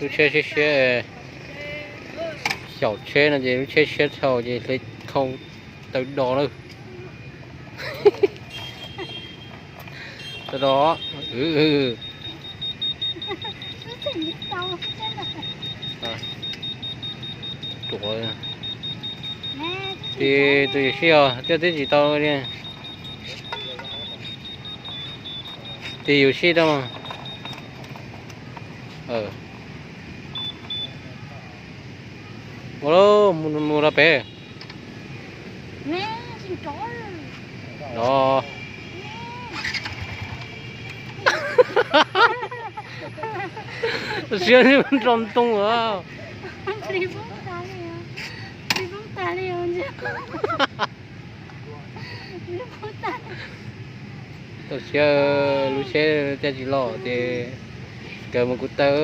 Lub tsheb siab siab, xyaum tsheb no ces lub tsheb siab dhau ces hle khau taw do lawm. Taw do. Ces tus yuam sij os, twb tsis tau li. Ces yuam sij tau. Ua, mus rau pem. No. Siab nroo ntoo as. Tau siab, lub tsheb caij tsis los ces kawg mus kuv taw.